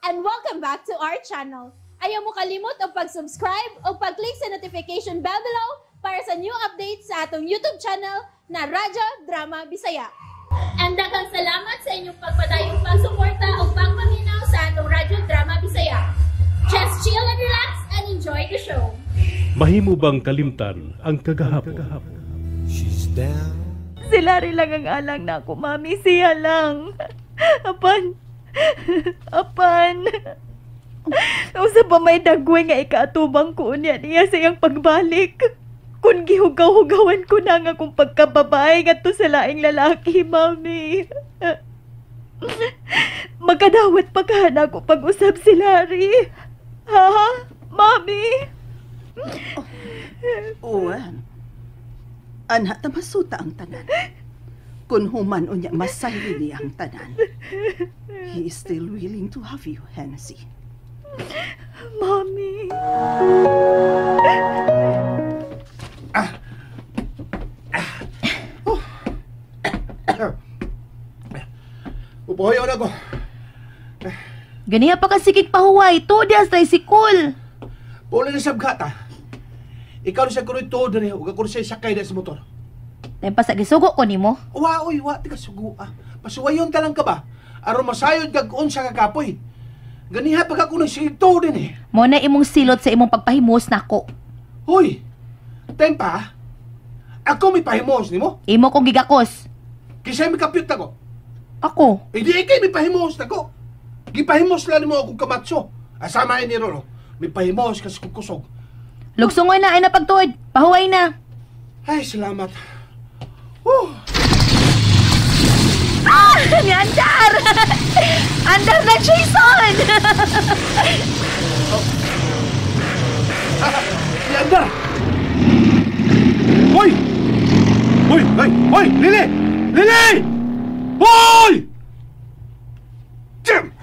And welcome back to our channel. Ayaw mo kalimot og pag-subscribe o pag-click sa notification bell below para sa new updates sa atong YouTube channel na Radyo Drama Bisaya. And daghang salamat sa inyong pagpadayong pagsuporta o pagpaminaw sa atong Radyo Drama Bisaya. Just chill and relax and enjoy the show. Mahimo bang kalimtan ang kagahapon? She's down. Sila rin lang ang alang na ako, mami. Siya lang. Apan, apan. Usa pa may dagway nga ikaatubang ko niya niya sa iyang pagbalik. Kung gihugaw-hugawan ko na nga kung pagkababae ngadto sa laing lalaki, mami. Magkadawat pa ka na ako pag-usab si Larry. Ha? Mami? Uwan. Anha ta masuta ang tanan. Kung human unya masayli niya ang tanan. He is still willing to have you, Hennessy. Mami. Upoy na ko. Ganiha pa ka sikig pahuway. To dias tricycle. Puli na sabgat ah. Ikaw na siya kunoy tuod na niya. Huwag ako na siya sakay na sa motor. Dahil pa sa gisugo ko nimo. Wa, oy, wa, tika sugo ah. Pasuwayon ta lang ka ba? Aron masayod kag unsa ka kapoy. Ganiha pag ako nagsigig tuod din eh. Mo na imong silot sa imong pagpahimos nako. Hoy, tempa, ako may pahimos nimo. Imo kong gigakos. Kisay may kapyot ako. Ako. Hindi ikay may pahimos nako. Gipahimos lang nimo akong kamatso. Asama ni Rolo. May pahimos kasi kong kusog. Lugsungoy na ay napagtuod. Pahuway na. Ay, salamat. Whew. Ah! Ni Andar! Andar na Jason! Ni Andar! Hoy! Hoy! Hoy! Hoy! Lili! Lili! Hoy! Damn!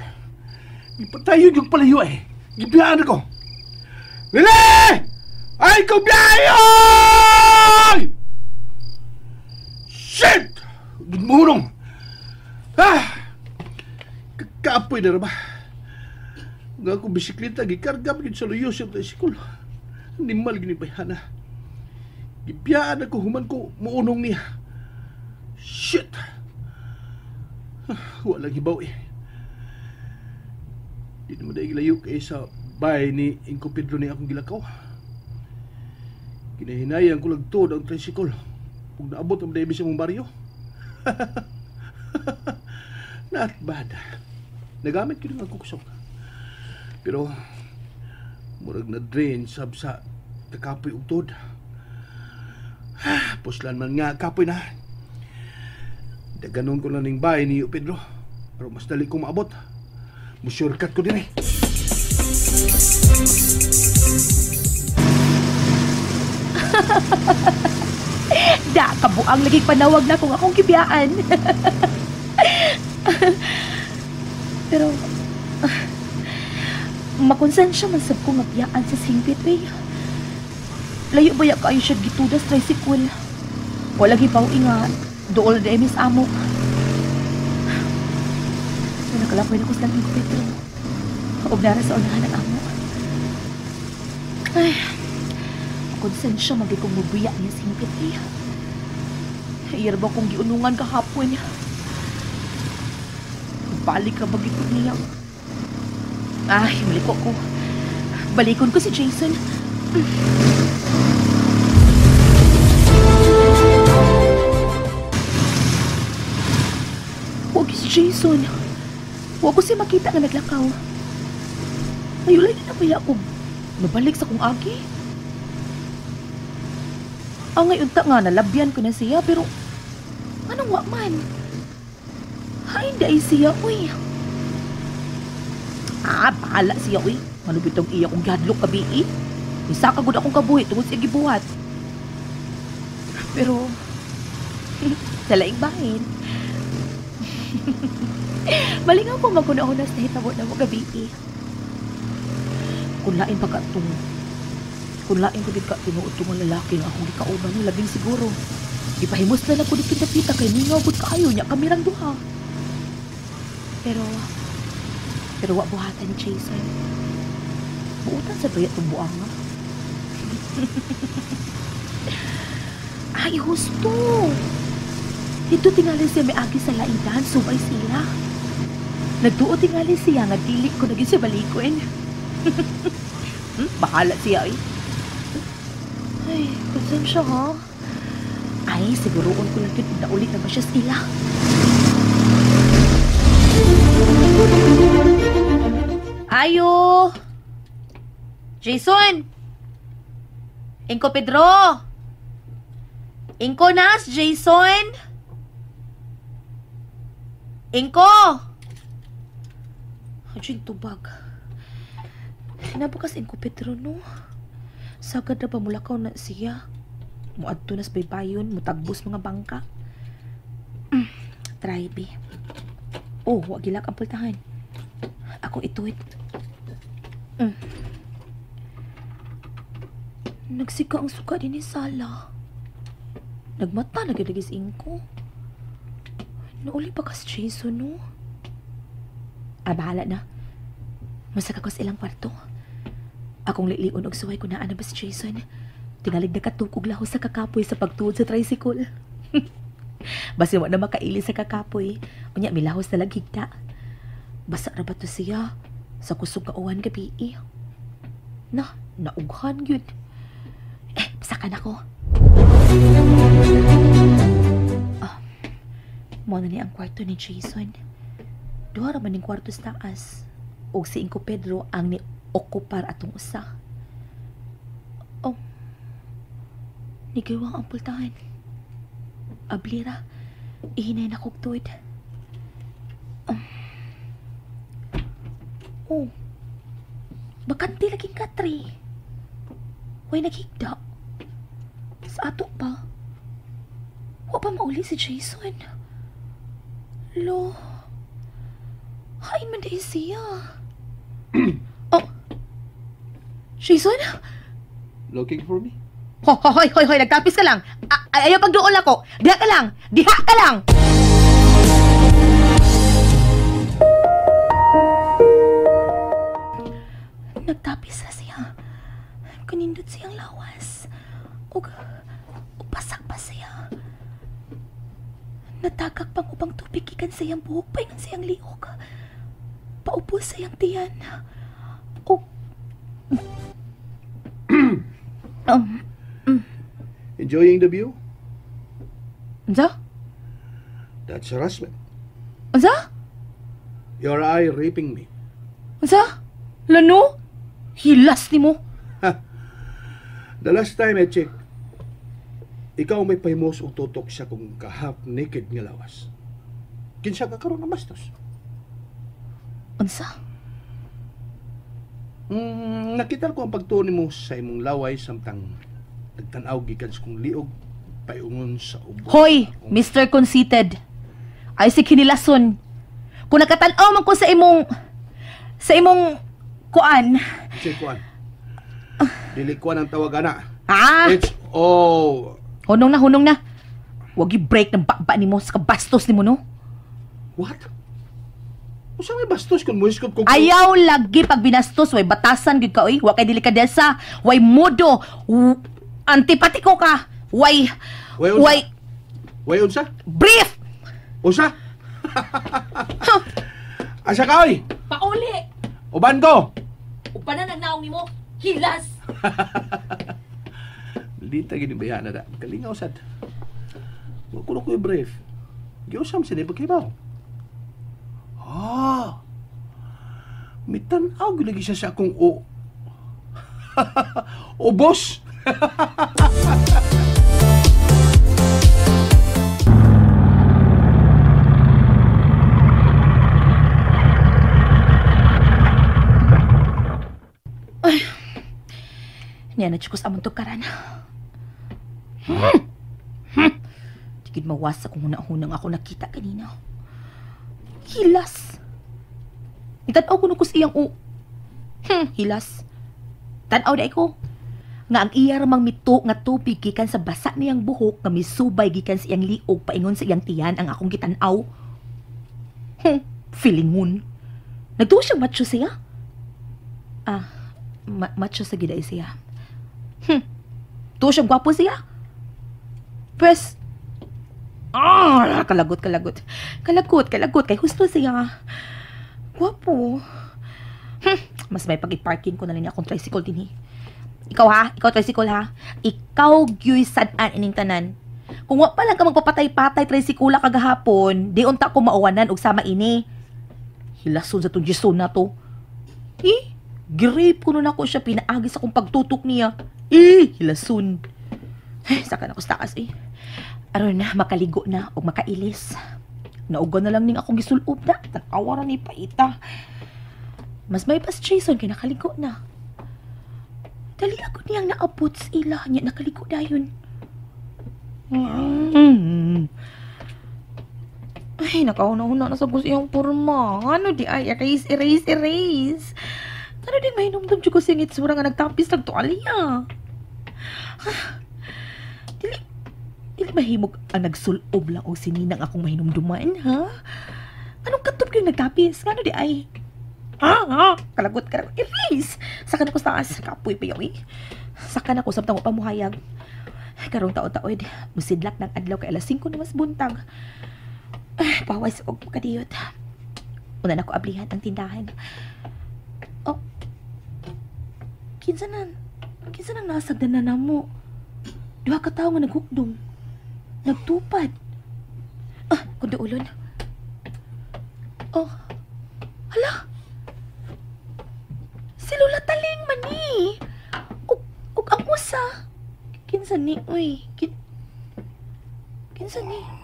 Ipatayo yung palayo eh. Gibiyaan ako. Lili! Ay, kong biyahe! Shit! Good morning! Ah! Kakapoy na ba? Nga akong bisikleta, gikarga pa sa luyo sa tricycle. Animal ginibayhana. Gibiyaan ako, human ko, muunong niya. Shit! Walang hibaw eh. Di naman dahil gilayo kay sa bahay ni Ingko Pedro ni akong gilakaw. Kinahinayan ko lagtod ang tricycle. Kung naabot ang dahil sa mong baryo. Not bad. Nagamit ko din ang kukusok. Pero, murag na drain sab sa kakapoy og tuod. Puslan man nga, kapoy na. Daganon ko lang ning bahay ni Pedro. Pero mas dali kong maabot. Musyurkat ko din eh. Da, kabuang lagi panawag na kung akong gibiyaan. Pero, makonsensya man sab ko nga biyaan sa singpit, eh. Layo ba ya kaayo siya gitudas tricycle? Wala gibaw nga, dool na emis amo. So, nakalapoy na ko sa langit, Pedro. Og nara sa unahan ng amo. Ay, konsensya magi kong mubiya niya singpit, eh. Iyar ba kong giunungan kahapon? Balik ra ba gito niya? Ay, maliko ko. Balikon ko si Jason. Huwag si Jason. Huwag ko siya makita nga naglakaw. Ayulay na baya ako. Mabalik sa kong agi. Ang ngayon ta nga, nalabyan ko na siya, pero anong wa man? Ay, hindi ay siya, uy. Ah, bahala siya, uy. Manubit ang iya kong gihadlok kabi, eh. Isa ka gud akong kabuhi tungod sa gibuhat. Pero, sa laing bahin. Malingaw ko maguna-una sa hitabo na mo gabi, eh. Kung lain pa ka itong, kung lain ko ka tinuod itong lalaki nga akong gikauban no, labing siguro. Ipahimos na lang ko dito pita kay mingaw gud kaayo nya kami rang duha. Pero Pero wa buhatan ni Jason. Buutan sa tuya itong buanga. Ay, husto! Dito tingali siya may agi sa laidan, subay sila. Nagduo tingali siya nga dili ko naging siya balikoin. Bahala siya eh. Ay, konsensya ha? Ay, siguroon ko lang yun naulit na ba siya sila. Ayo! Jason! Ingko Pedro! Ingko nas, Jason! Ingko! Adyo tubag. Nabukas Ingko Pedro, no? Sagad na ba mulakaw na siya? Muadto nas baybayon, mutagbos mga bangka. Try, be. Oh, wag gilak ang pultahan. Ako ituit. Nagsika ang suka din ni Sala. Nagmata na gidagis Ingko. Nauli pa kas Jason, no? Ah, bahala na. Masaka ko sa ilang kwarto. Akong liliun og suway ko naa na ba si Jason. Tingalig nakatukog laho sa kakapoy sa pagtuod sa tricycle. Basin wa na makaili sa kakapoy. Unya milahos na lang higda. Basa ra ba to siya? Sa kusog nga uwan gabi eh. Na, naughan yun. Eh, pasakan ako. Ah, mo na ni ang kwarto ni Jason. Duha ra man ning kwarto sa taas. Og si Ingko Pedro ang ni okupar atong usa. Oh, nigiwang ang pultahan. Ablira, ihinay na kog tuod. Oh, bakante laging katri. Way naghigda. Sa ato pa. Wa pa mauli si Jason. Lo, hain man dahil siya. Oh, Jason? Looking for me? Hoy, hoy, hoy, nagtapis ka lang. Ayaw pagduol ako. Diha ka lang. Diha ka lang. Nagtapis na siya. Kanindot siyang lawas. Ug pasak pa siya. Natagak pang ubang tubig gikan sa iyang buhok paingon sa iyang liog. Paupo sa iyang tiyan. Ug Enjoying the view? Unsa? That's harassment. Unsa? Your eye raping me. Unsa? Lano? Hilas nimo. The last time I checked, ikaw may pahimos og tutok siya kung ka-half naked nga lawas. Kinsa ka karon nga bastos? Unsa? Nakita ko ang pagtuon nimo sa imong laway samtang nagtan-aw gikan sa kong liog paiungon sa ubo. Hoy, Mr. Conceited. Ay si kinilason. Kung nakatan-aw man ko sa imong kuan. Say kuan. Dili kuan ang tawag ana. Ah! It's oh. Hunong na, hunong na. Wag i-break ng bakba nimo sa kabastos nimo, no? What? Usa may bastos kung muhiskop ko. Ayaw lagi pag binastos, way batasan gyud ka oy, wa kay delikadesa, way modo, antipatiko ka, way way way unsa? Brief. Usa? Asa ka oy? Pauli. Uban ko. Upanan ang naong nimo, hilas. Dita gini bayan na da. Kalingaw sad. Wa ko ko'y brief. Giusam sila pagkibaw. Ah. Mitan-aw gyud lagi siya sa akong o. Ubos. Ay. Niya na chikos among tukaran. Tigid mawasa kung huna-hunang ako nakita kanina. Hilas. Itanaw ko nukos iyang u. Hilas. Tanaw na ko. Nga ang iya ramang mito nga tubig gikan sa basa niyang buhok nga misubay gikan sa iyang liog paingon sa iyang tiyan ang akong gitanaw. Feelingon. Nagtuo siya macho siya? Ah, macho sa giday siya. Tuo siya gwapo siya? Pwes, kalagot. Kalagot, kay husto siya. Gwapo. Mas may pag-i-parking ko na lang akong tricycle din eh. Ikaw ha? Ikaw tricycle ha? Ikaw gyuy sad-an ining tanan. Kung wa pa lang ka magpapatay-patay tricycle kagahapon, di unta ko mauwanan og sama ini. Hilason sa tong Jason na to. Eh, grape kuno nako siya pinaagi sa akong pagtutok niya. Eh, hilason. Ay, saka na ko sa taas eh. Aron na, makaligo na og makailis. Nauga na lang ning akong gisulob na. Tanawa ra ni paita. Mas may pas Jason kay nakaligo na. Dali ako niyang naabot sa ila niya nakaligo dayon. Ay, nakauna-una na sa gusto iyang porma. Ano di ay, erase. Ano di mahinumdum ko siyang itsura nga nagtapis nagtualya. Dili mahimog ang nagsulob lang o sininang akong mahinumduman, ha? Anong katup yung nagtapis? Ano di ay? Kalagot, erase! Saka na ko sa taas, kapoy pa yun eh. Saka na ko samtang pamuhayag. Karong taon-taon, musidlak ng adlaw kay alas 5 na mas buntag. Ay, pawas og makadiyot. Una na ko ablihan ang tindahan. Oh, kinsa nang nasagdan na namo? Duha ka tawo nga naghukdong. Nagtupad. Ah, kundo ulon. Oh, hala. Si Lola Taling man ni. Ug ang usa. Kinsa ni, uy? Kinsa ni?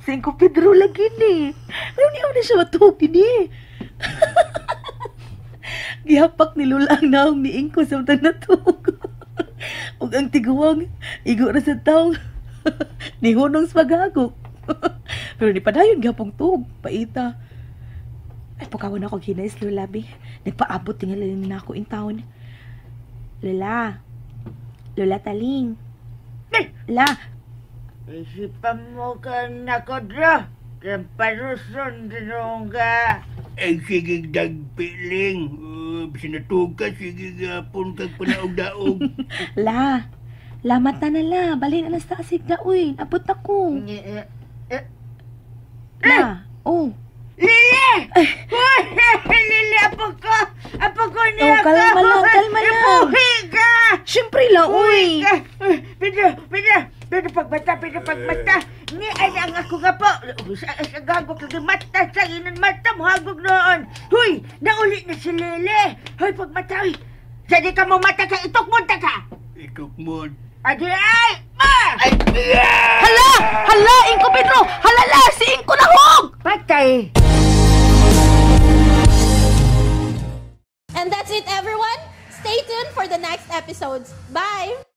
Singko Pedro lagi ni. Pero niya na siya matuog ni. Gihapak ni Lola ang naong ni Ingko sa matang natuog. Ug ang tiguang, igo ra sa taong. Nihunong sa paghagok. Pero ni padayon gihapong tuog, paita. Ay, pukawan ako hinais, Lola, bi. Nagpaabot tingalin na ako in town. Lola. Lola Taling. La. Isipan mo ka nakodro. Paruson dinong ka. Ay, sige, dagpiling. Sinatug ka, sige, gapon kag panaog-daog. La. La, mata na la. Balin na sa asig na, uy. Abot ako. La. Oh. Lili! Lili, apo ko! Apo ko niya oh, kalma lang, kalma lang. Ipuhi ka! Siyempre lang, uy! Pero pagmata, Ni ay ang ako nga po. Sa gagok lagi mata, sa inon mata, muhagog noon. Huy, nauli na si Lili. Huy, pagmata, uy. Jadi ka mo mata ka, itukmod ta ka. Itukmod. Adi ay, ma! Ay, Hala! Hala, Ingko Pedro! Halala, si Ingko nahog! Patay! And that's it, everyone. Stay tuned for the next episodes. Bye!